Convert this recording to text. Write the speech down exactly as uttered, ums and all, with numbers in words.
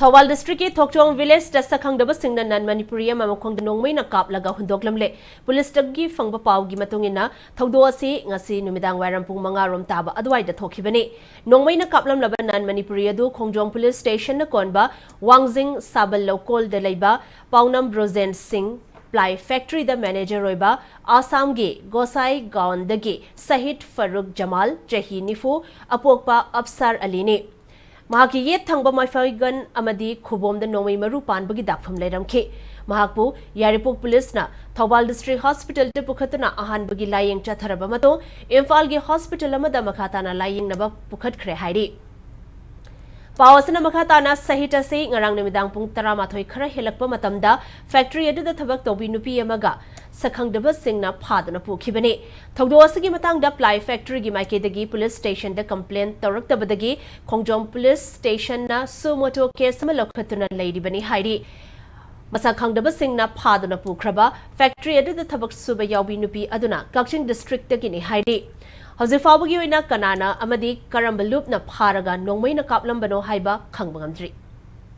ꯊꯧꯕꯥꯜ ꯗꯤꯁꯇ꯭ꯔꯤꯛꯀꯤ ꯊꯣꯛꯆꯣꯝ ꯚꯤꯂꯦꯖꯇ ꯁꯛꯈꯪꯗꯕꯁꯤꯡꯅ ꯅꯟ ꯃꯅꯤꯄꯨꯔꯤ ꯑꯃ ꯃꯈꯣꯡꯗ ꯅꯣꯡꯃꯩꯅ ꯀꯥꯞꯂꯒ ꯍꯨꯟꯗꯣꯛꯂꯝꯂꯦ꯫ ꯄꯨꯂꯤꯁꯇꯒꯤ ꯐꯪꯕ ꯄꯥꯎꯒꯤ ꯃꯇꯨꯡ ꯏꯟꯅ ꯊꯧꯗꯣꯛ ꯑꯁꯤ ꯉꯁꯤ ꯅꯨꯃꯤꯗꯥꯡ ꯋꯥꯏꯔꯝ ꯄꯨꯡ ꯃꯉꯥ ꯔꯣꯝ ꯇꯥꯕ ꯑꯗꯨꯋꯥꯏꯗ ꯊꯣꯛꯈꯤꯕꯅꯤ꯫ ꯅꯣꯡꯃꯩꯅ ꯀꯥꯞꯂꯝꯂꯕ ꯅꯟ ꯃꯅꯤꯄꯨꯔꯤ ꯑꯗꯨ ꯈꯣꯡꯖꯣꯝ ꯄꯨꯂꯤꯁ ꯁ꯭ꯇꯦꯁꯟꯅ ꯀꯣꯟꯕ ꯋꯥꯡꯖꯤꯡ ꯁꯥꯕꯜ ꯂꯧꯀꯣꯜꯗ ꯂꯩꯕ ꯄꯥꯎꯅꯝ ꯕ꯭ꯔꯣꯖꯦꯟ ꯁꯤꯡ, ꯄ꯭ꯂꯥꯏ ꯐꯦꯛꯇꯔꯤꯗ ꯃꯦꯅꯦꯖꯔ ꯑꯣꯏꯕ ꯑꯁꯥꯝꯒꯤ ꯒꯣꯁꯥꯏ ꯒꯥꯎꯟꯗꯒꯤ ꯁꯍꯤꯗ ꯐꯔꯨꯛ ꯖꯃꯥꯜ, ꯆꯍꯤ ꯅꯤꯐꯨ, ꯑꯄꯣꯛꯄ ꯑꯞꯁꯥꯔ ꯑꯂꯤꯅꯤ꯫ ꯃꯍꯥꯛꯀꯤ ꯌꯦꯠ ꯊꯪꯕ ꯃꯥꯏꯐꯩꯒꯟ ꯑꯃꯗꯤ ꯈꯨꯕꯣꯝꯗ ꯅꯣꯡꯃꯩ ꯃꯔꯨ ꯄꯥꯟꯕꯒꯤ ꯗꯥꯛꯐꯝ ꯂꯩꯔꯝꯈꯤ꯫ ꯃꯍꯥꯛꯄꯨ ꯌꯥꯏꯔꯤꯄꯣꯛ ꯄꯨꯂꯤꯁꯅ ꯊꯧꯕꯥꯜ ꯗꯤꯁꯇ꯭ꯔꯤꯛ ꯍꯣꯁꯄꯤꯇꯥꯜꯗ ꯄꯨꯈꯠꯇꯨꯅ ꯑꯍꯥꯟꯕꯒꯤ ꯂꯥꯌꯦꯡ ꯆꯠꯊꯔꯕ ꯃꯇꯨꯡ ꯏꯝꯐꯥꯜꯒꯤ ꯍꯣꯁꯄꯤꯇꯥꯜ ꯑꯃꯗ ꯃꯈꯥ ꯇꯥꯅ ꯂꯥꯌꯦꯡꯅꯕ ꯄꯨꯈꯠꯈ꯭ꯔꯦ ꯍꯥꯏꯔꯤ꯫ ꯄꯥꯎ ꯑꯁꯤꯅ ꯃꯈꯥ ꯇꯥꯅ ꯁꯍꯤꯗ ꯑꯁꯤ ꯉꯔꯥꯡ ꯅꯨꯃꯤꯗꯥꯡ ꯄꯨꯡ ꯇꯔꯥꯃꯥꯊꯣꯏ ꯈꯔ ꯍꯦꯜꯂꯛꯄ ꯃꯇꯝꯗ ꯐꯦꯛꯇꯔꯤ ꯑꯗꯨꯗ ꯊꯕꯛ ꯇꯧꯕꯤ ꯅꯨꯄꯤ ꯑꯃꯒ ꯁꯛꯈꯪꯗꯕꯁꯤꯡꯅ ꯐꯥꯗꯨꯅ ꯄꯨꯈꯤꯕꯅꯤ꯫ ꯊꯧꯗꯣꯛ ꯑꯁꯤꯒꯤ ꯃꯇꯥꯡꯗ ꯄ꯭ꯂꯥꯏ ꯐꯦꯛꯇꯔꯤꯒꯤ ꯃꯥꯏꯀꯩꯗꯒꯤ ꯄꯨꯂꯤꯁ ꯁ꯭ꯇꯦꯁꯟꯗ ꯀꯝꯄ꯭ꯂꯦꯟ ꯇꯧꯔꯛꯇꯕꯗꯒꯤ ꯈꯣꯡꯖꯣꯝ ꯄꯨꯂꯤꯁ ꯁ꯭ꯇꯦꯁꯟꯅ ꯁꯨ ꯃꯣꯇꯣ ꯀꯦꯁ ꯑꯃ ꯂꯧꯈꯠꯇꯨꯅ ꯂꯩꯔꯤꯕꯅꯤ ꯍꯥꯏꯔꯤ꯫ ꯃꯁꯛ ꯈꯪꯗꯕꯁꯤꯡꯅ ꯐꯥꯗꯨꯅ ꯄꯨꯈ꯭ꯔꯕ ꯐꯦꯛꯇꯔꯤ ꯑꯗꯨꯗ ꯊꯕꯛ ꯁꯨꯕ ꯌꯥꯎꯕꯤ ꯅꯨꯄꯤ ꯑꯗꯨꯅ ꯀꯛꯆꯤꯡ ꯗꯤꯁꯇ꯭ꯔꯤꯛꯇꯒꯤꯅꯤ ꯍꯥꯏꯔꯤ꯫ ꯍꯧꯖꯤꯛ ꯐꯥꯎꯕꯒꯤ ꯑꯣꯏꯅ ꯀꯅꯥꯅ ꯑꯃꯗꯤ ꯀꯔꯝꯕ ꯂꯨꯞꯅ ꯐꯥꯔꯒ ꯅꯣꯡꯃꯩꯅ ꯀꯥꯞꯂꯝꯕꯅꯣ ꯍꯥꯏꯕ ꯈꯪꯕ ꯉꯝꯗ꯭ꯔꯤ꯫